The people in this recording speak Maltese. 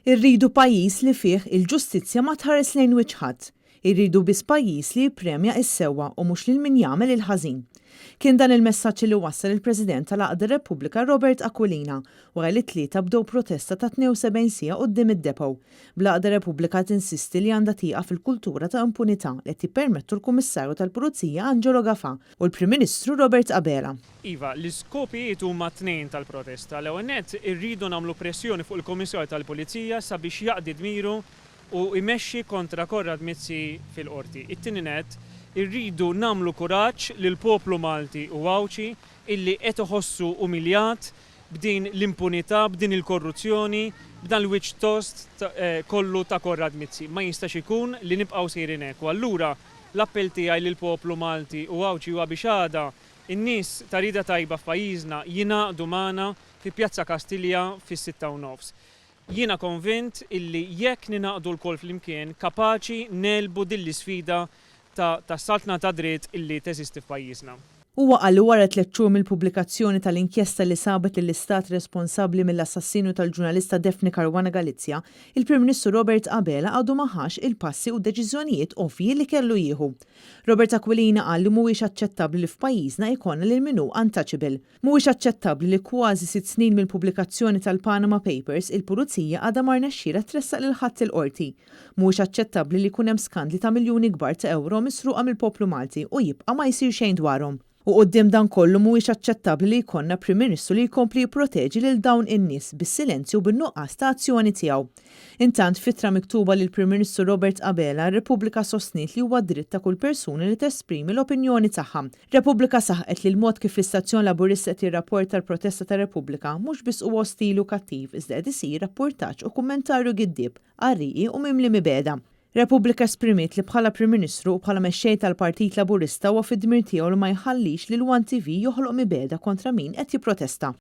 Irridu pajjiż li fih il-ġustizzja ma tħares lejn wiċċ ħadd. Irridu biss pajjiż li jippremja s-sewwa u mhux lil min jagħmel il-ħażin. Kien dan il-messaġġ li wassal il-President tal-Għaqda Repubblika Robert Aquilina wara li t-Tlieta bdew protesta ta' 72 siegħa quddiem id-Depot, bl-Għaqda Repubblika tinsisti li għandha tieqaf il-kultura ta' impunità li qed jippermettu l-Kummissarju tal-Pulizija Angelo Gafà u l-Prim Ministru Robert Abela. Iva, l-iskopijiet huma tnejn tal-protesta. L-ewwel nett, irridu nagħmlu pressjoni fuq il-Kummissarju tal-Pulizija sabiex jaqdi dmiru u jmexxi kontra Konrad Mizzi fil-Qorti. It-tieni nett, irridu nagħmlu kuraġġ lill-poplu Malti u Għawdxi illi qed iħossu umiljat b'din l-impunità, b'din il-korruzzjoni, b'dan l-wiċċ tost kollu ta' Konrad Mizzi. Ma jistax ikun li nibqgħu sejrin hekk u allura l-appell tiegħi lill-poplu Malti u Għawdxi huwa biex għada In-nies ta' rieda tajba f'pajjiżna jingħaqdu magħna fi Pjazza Kastilja fis-sitta u nofs. Jiena konvint illi jekk ningħaqdu lkoll flimkien kapaċi negħlbu din l-isfida ta' tas-saltna tad-dritt illi teżisti f'pajjiżna. Huwa qal li wara tlett xhur mill-pubblikazzjoni tal-inkjesta li sabet lill-Istat responsabbli mill-assassinju tal-ġurnalista Daphne Caruana Galizia, il-Prim Ministru Robert Abela għadu ma ħax il-passi u d-deċiżjonijiet ovvji li kellu jieħu. Robert Aquilina qal li mhuwiex aċċettabbli li f'pajjiżna jkollna lil min hu untouchable. Mhuwiex aċċettabbli li kważi sitt snin mill-pubblikazzjoni tal-Panama Papers, il-Pulizija għadha ma rnexxielha tressaq lil ħadd il-Qorti. Mhuwiex aċċettabbli li jkun hemm skandli ta' miljuni kbar ta' ewro misruqa mill-poplu Malti u jibqa' ma jsir xejn dwarhom. U quddiem dan kollu mhuwiex aċċettabbli li jkollna Prim Ministru li jkompli jipproteġi lil dawn in-nies bis-silenzju u bin-nuqqas ta' azzjoni tiegħu. Intant, f'ittra miktuba lill-Prim Ministru Robert Abela, Repubblika sostniet li huwa dritt ta' kull persuna li tesprimi l-opinjoni tagħha. Repubblika saħqet li l-mod kif l-istazzjon Laburista qed jirrapporta l-protesta ta' Repubblika mhux biss huwa ostili u kattiv iżda qed isir rappurtaġġ u kummentarju giddieb, qarrieqi u mimli mibegħda. Repubblika esprimiet li bħala Prim Ministru u bħala Mexxej tal-Partit Laburista huwa fid-dmir tiegħu li ma jħallix lil one TV joħloq mibegħda kontra min qed jipprotesta.